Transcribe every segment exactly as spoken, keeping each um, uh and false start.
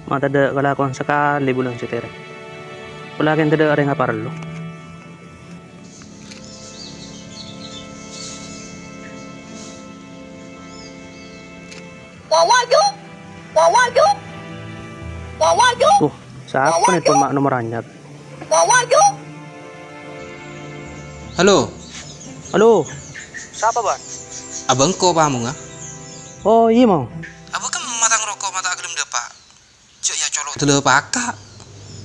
Ma' tadhâ' kalakowan sakalè bulân sè terro. Polana tadhâ' orèng aparlo. Wah, sapa nelpon ma' nomor anyar? Halo. Halo. Sapa, Bân? Abâ' engko' pamongnga. Oh, iyâ, Mong. Abâ' kemma tang roko' ma' ta' gelem dâpa'. Jhâ' ya colo' dâlâ paka.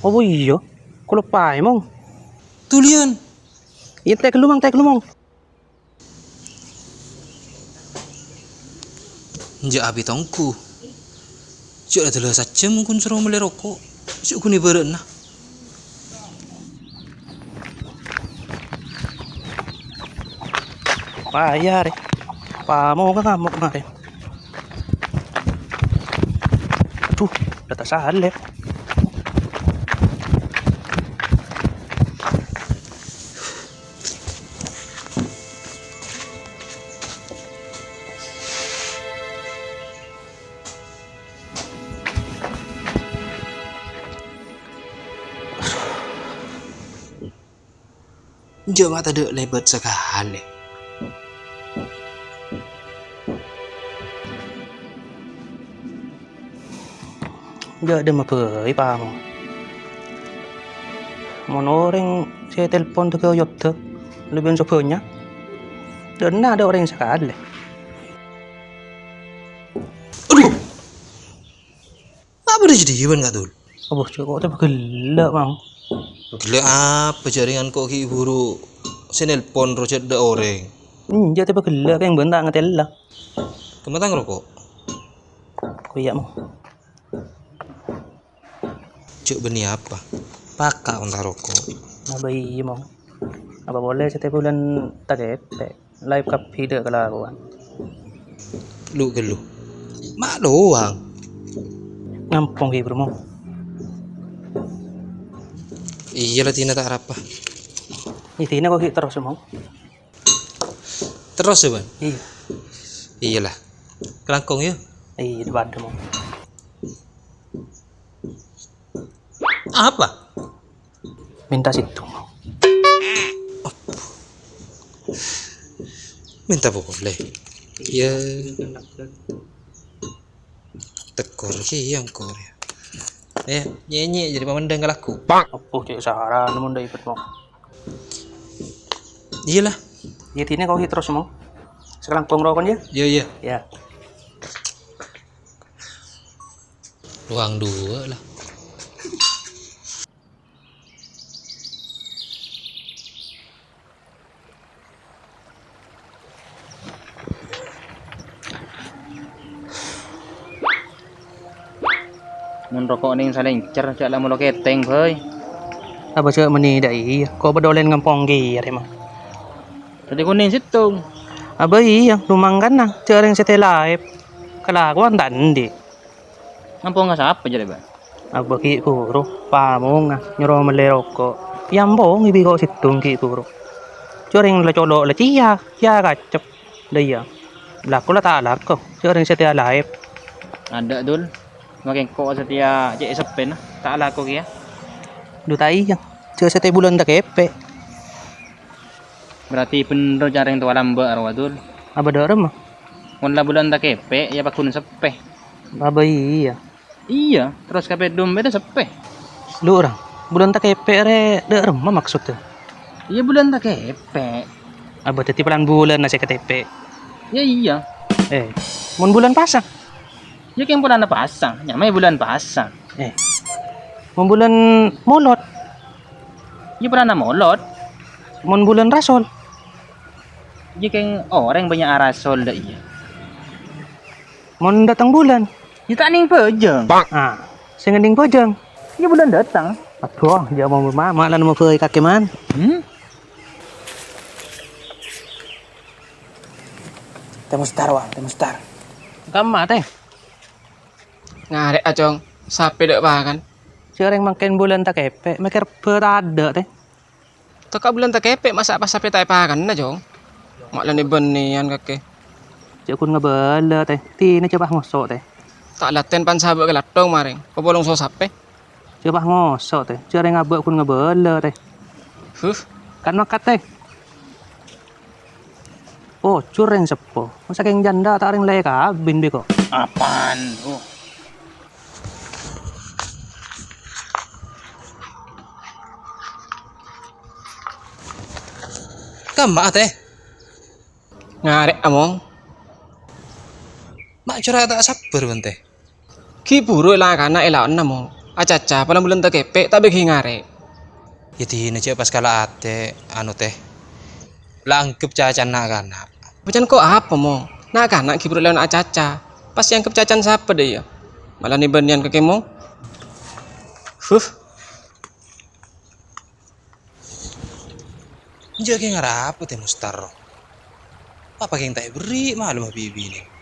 Apa iyâ? Kaloppaè, Mong. Tuliyân. Iyâ, tè' ghâllu, Mong, tè' ghâllu, Mong. Jhâ' abit ongghu. Jhâ' la dâlâ sajjhâm ghun soro mellè roko'. Jhâ' ghun èbârâ'na. Wah, iyâ, rè. Pamongnga ngamok marèn. Aduh, la ta' salèp. Jhâ' ma' tadhâ' lèbât sakalè. Jhâ' dâmma bhâi, Pamong. Mon orèng sè telpon dâgâ Yodâ, lebbiyan sè bânnya'. Dâ' enna' tadhâ' orèng sakalè. Adhu! Apa dhâddhiyâ bân, Ka' Dul? Apa, Cok, kok tepagella', Mang? Pagella' apa, jhâringan kok ghi' buru sè nelpon rowa jhâ' tadhâ' orèng? Enjâ', tepagella' kèng bân ta' ngatèla. Kemma tang roko'? Koyya', Mang. Cok, bânnè apa? Paka' onta roko'. Nah, bâi, Mang. Apa polè satèya bulân ta' kèpè'? Laèp kabbhi dâ' kalakowan. Lu ghâllu. Ma' dowang. Ngampong ghi' buru, Mang. Iyâ la, dina ta' arapa. Iyâ, dina kok ghi' terros, Mang. Terros, yâ, Bân? Iyâ. Iyâ la. Kalangkong, yâ? Iyâ, dâ' padâ, Mang. Apa? Mènta sèttong. Mènta polè. Iyâ. Tekor kèya engko' rèya. Eh, nyènyè' jârèya pamendâng ka lagu. Apa cè' sarana mon dâ' ibet, Mang? Iyâ la. Iyâ, dina kok ghi' terros, Mang. Sakalangkong roko', yâ? Iyâ, iyâ. Iyâ. Ruang dua lah. Mon roko' nèng salèncèr, jhâ' la molo kètèng, bhâi. Apa jhâ' mènè dâ' iyâ, ko' bâdâ olèn ngampong kèya rèma. Dhâddhi konèng sèttong. Apa iyâ, lumangkana, jhâ' rèng satèya laèp. Kalakowan ta' andi'. Ngampong ka sapa jârèya, Bân? Abâ ghi' buru, pamongnga, nyoro mellè roko'. Èampongè bi' ko' sèttong ghi' buru. Jhâ' rèng la colo' la cèya, cèya kacep. Dâ' iyâ. Lako la ta' lako, jhâ' rèng satèya laèp. Adâ', Dul. Makè engko' satèya cè' seppèna, ta' lako kèya. Dhu ta' iyâ, jhâ' satèya bulân ta' kèpè'. Berarti bhendher jhâ' rèng towa lambâ' rowa, Dul. Abâ dâ' remma? Mon la bulân ta' kèpè', yâ pagghun seppè. Abâ iyâ. Iyâ, terros ka pèdhum bâdâ seppè. Lu, Rang, bulân ta' kèpè' rè dâ' remma maksoddhâ? Iyâ, bulân ta' kèpè'. Abâ dâddhi polana bulânna sè katèpè'. Yâ, iyâ. Eh, mon bulân pasa? Yâ, kèng polana pasa, nyamaè bulân pasa. Eh, mon bulân molod? Yâ, polana molod. Mon bulân rasol? Yâ, kèng orèng bânnya' arasol dâ' iyâ. Mon dâteng bulân? Yâ, ta' nèng bhâjâng. Ah, sè ngèdhing bhâjâng? Yâ, bulân dâteng. Adhu, jhâ' mon mama lan mabâi kakè man. Hmm? Tè Mustar, Wang, Tè Mustar. Kamma, Tè? Ngarè', Acong, sapè dâ' pakan. Sè orèng mangkèn bulân ta' kèpè', mèkkèr bâ tadâ', Tè. Tèka bulân ta' kèpè', masa' pas sapè ta' èpakanna, Cong? Ma' la nè-bânnèyan kakè. Jhâ' ghun ngabâlâ, Tè. Dina jhâ' pas ngoso', Tè. Ta' latèn pan sabâ' kalathong marèng, papolong so sapè. Jhâ' pas ngoso', Tè. Jhâ' rèng abâ' ghun ngabâlâ, Tè. Huh. Kan makat, Tè. Oh, jhur rèng seppo. Sakèng jhândhâ ta' rèng lè kabin bi' ko'. Apaan? Oh. Kamma, Tè? Ngarè', Among. Ma' jhâ' ra ta' sabbhâr, bân, Tè. Ghi' buru la kana' èlaona, Mong. Acaca, palang bulân takèpè', ta' bâgi ngarè'. Yâ, dinah jhâ' pas kala atè, anu, Tè. La anggep cacana na'-kana'. Bâcana ko' apa, Mong? Na'-kana' ghi' buru èlaona acaca. Pas èanggep cacana sapa, dhâ, iyâ? Malah nè-bânèyan ka kemong. Huh. Enjâ' kèng arapa tè Mustar? Apa kèng ta' èberri' malem abibinè?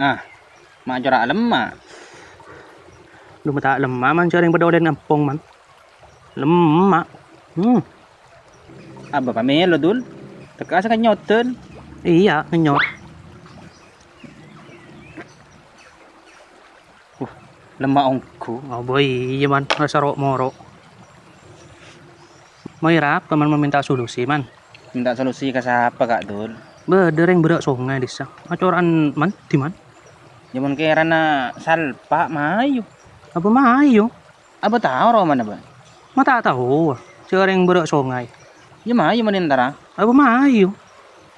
Ah, ma' cora' lemma'. Lu ma' ta' lemma', man, jhâ' rèng padâ ollè ngampong, man. Lemma'. Hmm. Abâ' pamèlo, Dul. Tekka' sè ngennyodhân. Iyâ, ngennyot. Uh, lemma' ongghu. Abâ' iyâ, man, rassa ro'-moro'. Mayu arapa, man, mamènta solusi, man? Mènta solusi ka sapa, Ka' Dul? Bâdâ rèng berrâ' songay dissa'. Acora'an mandi, man. Yâ, mon kèrana salpa', mayu. Abâ' mayu? Abâ' tao romana, Bâ? Ma' ta' tao, jhâ' rèng berrâ' songay. Yâ, mayu, man, èntara. Abâ' mayu?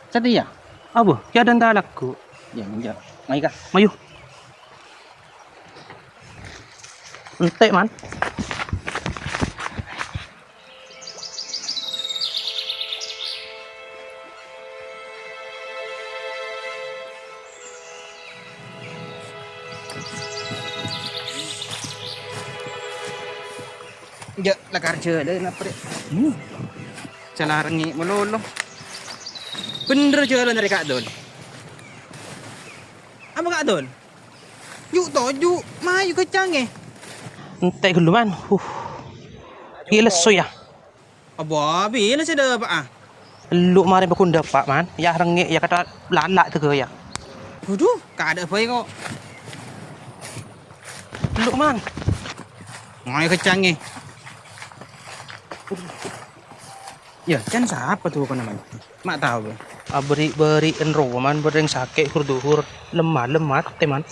Satèya? Abâ', yâ, dânta' lagghu'. Yâ, enjâ'. Mayu, Ka'. Mayu. Entè', man. Enjâ', la karjâ la napa rè'? Hmm. Calarengngè malolo. Bhendher jhâlân rè', Ka' Dul. Apa, Ka' Dul? Ju' toju', mayu kencang, è. Entè' ghâllu, man. Huh. Ghi' lesso, yâ. Abâ' bilâ sè dâpa'a? Ellu' marè bâkun dâpa', man. Yâ, rengngè', yâ, kata lala' tèghâ, yâ. Waduh, kadâ' bhâi, ko'. Ellu', man. Mayu kencang, è. Yâ, can sapa tokona, man? Ma' tao, Bâ. Aberri'-berri'en rowa, man, bâdâ rèng sakè' ghur-duhur. Lem-malem matè, man.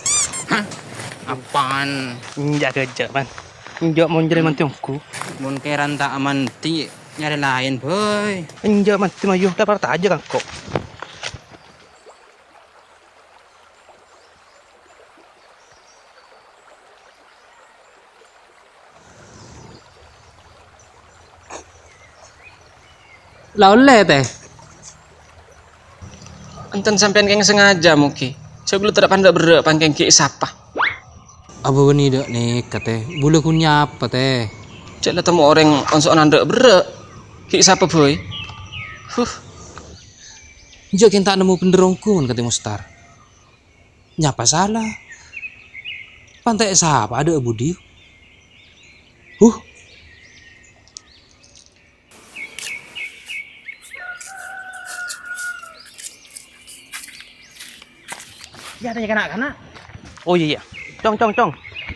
Hah? Apaan? Enjâ' ghâjâ, man. Enjâ' mon jârèya mandi ongghu. Mon kèran ta' mandi, nyarè laèn, bhâi. Enjâ' mandi, mayu. Ta' partajâ kangko'. La ollè, tè? Enten sampèyan kèng sangajâ, moghi. Jhâ' ghulâ tèra' pandâ' berrâ' pangkèng ghi' sapa. Abâ bânnè dâ' nèka, tè. Bulâ ghun nyapa, tè. Jhâ' la temmo orèng onso'na andâ' berrâ'. Ghi' sapa bhâi. Huh. Enjâ' kèng ta' nemmo bhendher ongghu, mon katè Mustar. Nyapa sala? Pantè' sapa adâ' budi? Huh. Yâ, tanya kana'-kana'. Oh, iyâ, iyâ. Cong, cong, cong.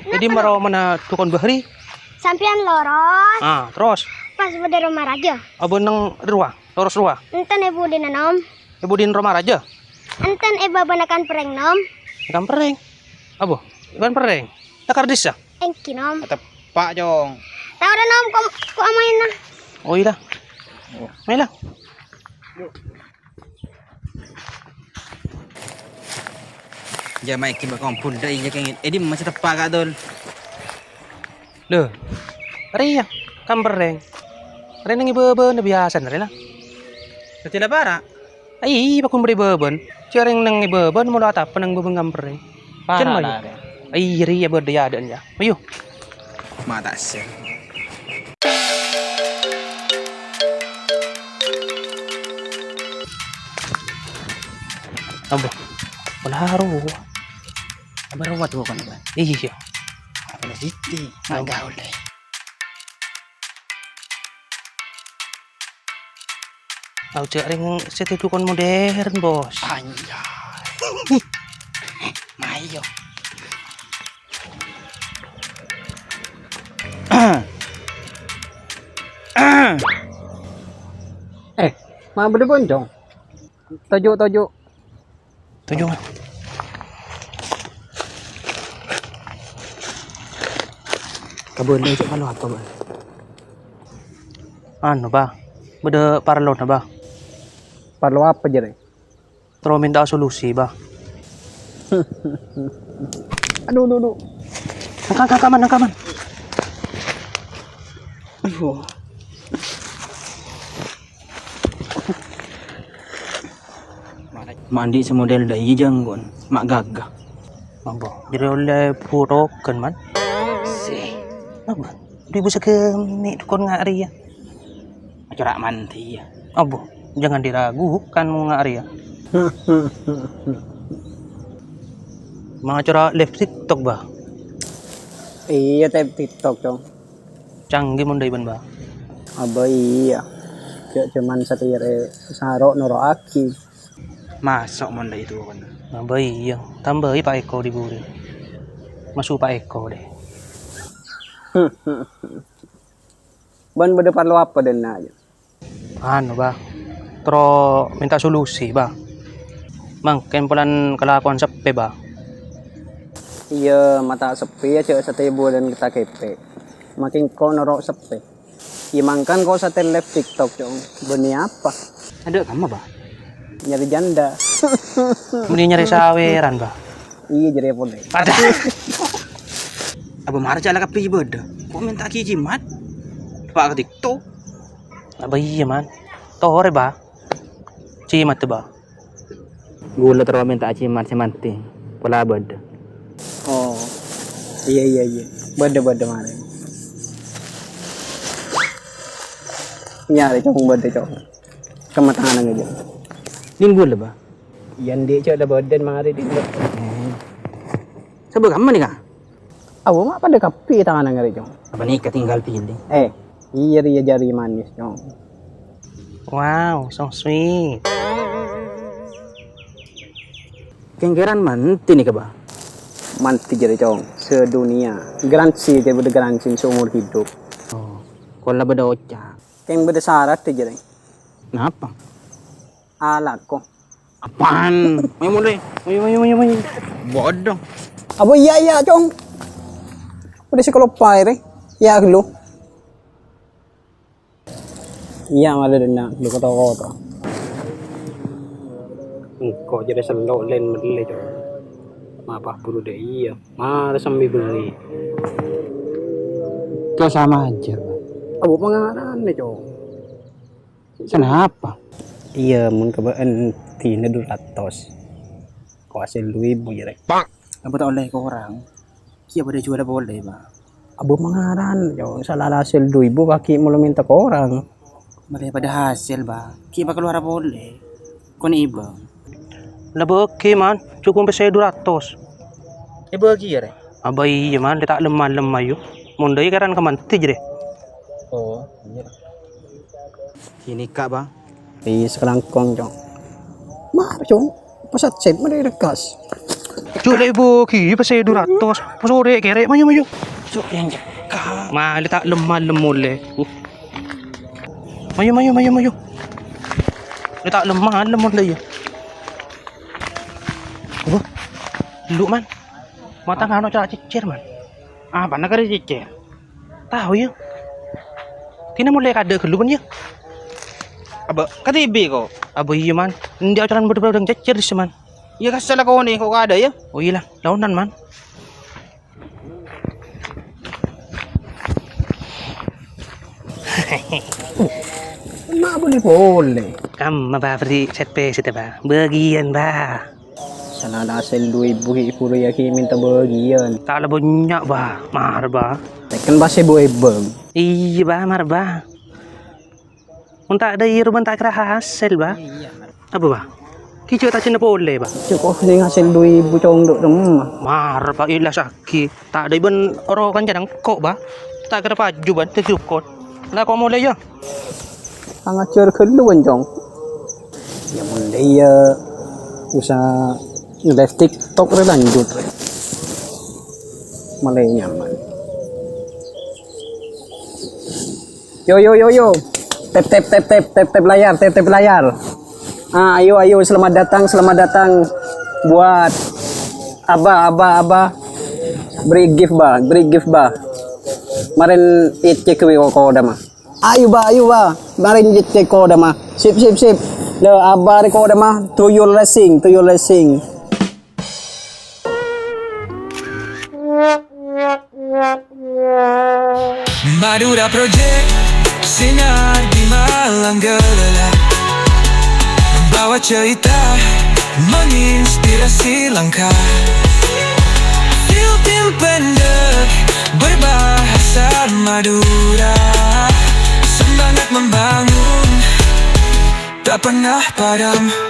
Jadi, maro mana dukun Bahri? Sampèyan loros. Ah, terros? Pas bâdâ Roma Rajâ. Abâ' neng rowa, loros rowa. Enten è budina, Nom. È budina Roma Rajâ? Enten è bâbâna Kan Perrèng, Nom. Kan Perrèng? Abâ', Kan Perrèng. Lakar dissa? Èngghi, Nom. Teppa', Cong. Tao dâ, Nom, ko', ko' amaènna. Oh, iyâ. Oh. Maèn la. Jâ' maèngghi bâ' kompon dâ' iyâ kèngèn. È dimma sè teppa', Ka' Dul? Lho, rèya, Kan Perrèng. Rèya neng è bâbâna biyasana rèya la. Dhâddhi la para'? Ai, pagghun bâdâ è bâbâna. Jârèng neng è bâbâna, molo atapa neng bâbâna Kan Perrèng. Para' la rèya. Ai, rèya bâdâ è adâ'na, yâ. Ayo. Ma' ta' sè. Abâ, pon haru. Abâ rowa tu kan, Bâ? Iyâ. Siti, mangga olle. Tao jâ' rèng sè dukon modern, Bos. Anjay. Mayo. Eh, ma' bâdâ boncong? Toju', toju'. Toju'. Kabun aja kalau apa, Bang? Anu, Bah. Bâdâ parlona, Bah. Parlo apa, jârèya? Terro mènta solusi, Bah. Aduh, aduh, aduh. Angka, angka, angka, man, angka, man. Aduh. Ma' andi' sè model dâ' iyâ jânggon, ma' ghâghâ. Apa? Jârèya ollè butoghân, man. Sè. Apa? Dhu èbu sagâmè' dukon nga' rèya. Acara mandi ya. Apa? Jangan diragukan mon nga' rèya. Ma' acara live TikTok, Bah. Iyâ, live TikTok, Cong. Canggih mon dâ' ibân, Bah. Abâ iyâ. Jâ' coma satèya rè saro' noro'aghi. Maso' mon dâ' itu, Bân? Abâ iyâ. Tambâi Pa' Eko dhi buri. Maso' Pa' Eko deh. Bân bâdâ parlo apa dâ' enna', jâ? Anu, Bah. Terro mènta solusi, Bah. Mangkèn polana kalakowan seppè, Bah. Iyâ, ma' ta' seppè, jâ' satèya bulân ta' kèpè'. Makèn ko' noro' seppè. Iyâ, mangkèn ko' satèya live TikTok, Cong. Bânnè apa? Adâ' kamma, Bah? Nyarè janda. Mending nyarè sawèran, Bah. Iyâ, jârèya polè. Padahal. Abâ mara jâ' la kabbhi bâdâ. Ko' mènta ghi jimat? Pa' ka TikTok. Abâ iyâ, man. Torè, Bah. Jimat, Bah. Ghulâ terro mènta jimat sè mantè. Pola bâdâ. Oh. Iyâ, iyâ, iyâ. Bâdâ, bâdâ, marè. Nyarè, Cong, bâdâ, Cong. Kemma tangan aja. Ning ghulâ, Bah. Iyâ, andi' jâ' la bâdâ marè, Dik. Eh. Sabâ kamma nèka? Awa ma' padâ kabbhi tanganna ngarè, Cong. Apa nèka tinggal pilih? Eh, iyâ rèya jârèya manis, Cong. Wow, so sweet. Kèng kèran mantè nèka, Bah? Mantè jârèya, Cong. Sadunnya. Garansi, jârèya bâdâ garansi seumur hidup. Oh, kola bâdâ oca'. Kèng bâdâ sarat jârèya. Napa? Alako. Apaan? Mayu molè. Mayu, mayu, mayu, mayu. Bodoh. Apa iya, iya, Cong? Udah sih kalau pae, re. Iya, gelo. Iya, malah dena, gelo koto-koto. Engko' jadi sello len melle, Cong. Mapa buru deh iya. Mara sambi beli. Kok sama aja, Pak? Apa pengarane, Cong? Kenapa? Iya, mun keba'an dina dua ratus. Kok hasil dua ribu ya, Rek? Apa tak oleh ke orang? Iya, pada jual boleh, Pak. Abu mangaran, yo, salah hasil dua ribu kaki mula minta ke orang. Boleh pada hasil, Pak. Ki bakal luar boleh. Kone iba. Lah bagi, Man. Cukup sampai dua ratus. Ya bagi ya, Rek. Aba iya, Man. Dia tak lemah-lemah, yuk. Mun dai karan ke manti, jere. Oh, iya. Ini, Kak, Bang. Iya, sekelangkong, Cong. Mar, Cong. Pas set, mana dekas? Cuk, lek bogi, pas saya dua ratus. Pas ore kerek, mayu, mayu. Cuk, yang cekak. Male tak lemah, lemah le. Uh. Mayu, mayu, mayu, mayu. Ini tak lemah, lemah le, ya. Wah, lu, Man. Mata ngano cara cecer, Man. Apa nak ada cecer? Tahu ya. Tina mulai kada gelu kan ya. Aba, katibi kok. Aba iya, Man. Ndi acaran berdua-berdua cecer di, Man. Iya, kasal aku nih kok kada ya. Oh iya lah, launan, Man. Mak boleh boleh. Kamu apa beri set pe sete, Pak? Bagian, Pak. Sana ada hasil dua ribu ki pura ya ki minta bagian. Tak ada banyak, Bah. Mar, Bah. Kan pas ibu ebeng. Iya, Bah, mar, Bah. Mun tak ada iya, rumah tak kira hasil, Bah. Iya, Mar. Apa, Bah? Ki jhâ' tacèna polè, Bâ. Cè' kok ghânèka sè duwâ èbu condhu' dâ'emma. Mar, Bâ, èlasaghi. Ta' dâ' bân oro kancana engko', Bâ. Ta' kèra paju, bân, dâddhi rukun. La, kok molè, yâ? Angajhâr ghâllu, Cong. Yâ, mon dâ' iyâ, usaha nge-live TikTok rè lanjut, rè. Malè nyaman. Yo, yo, yo, yo. Tep, tep, tep, tep, tep, tep layar, tep, tep layar. Ah, ayo, ayo, selamat datang, selamat datang buat Abah, Abah, Abah. Beri gift, Bah, beri gift, Bah. Kemarin cek ke Wiko Kodama. Ayo, Bah, ayo, Bah. Kemarin cek Kodama. Sip, sip, sip. Le, Abah rè Kodama. To your blessing, to your blessing. Madura Project, sinar di Malang Gelela. Membawa cerita, menginspirasi langkah. Film pendek, berbahasa Madura. Semangat membangun, tak pernah padam.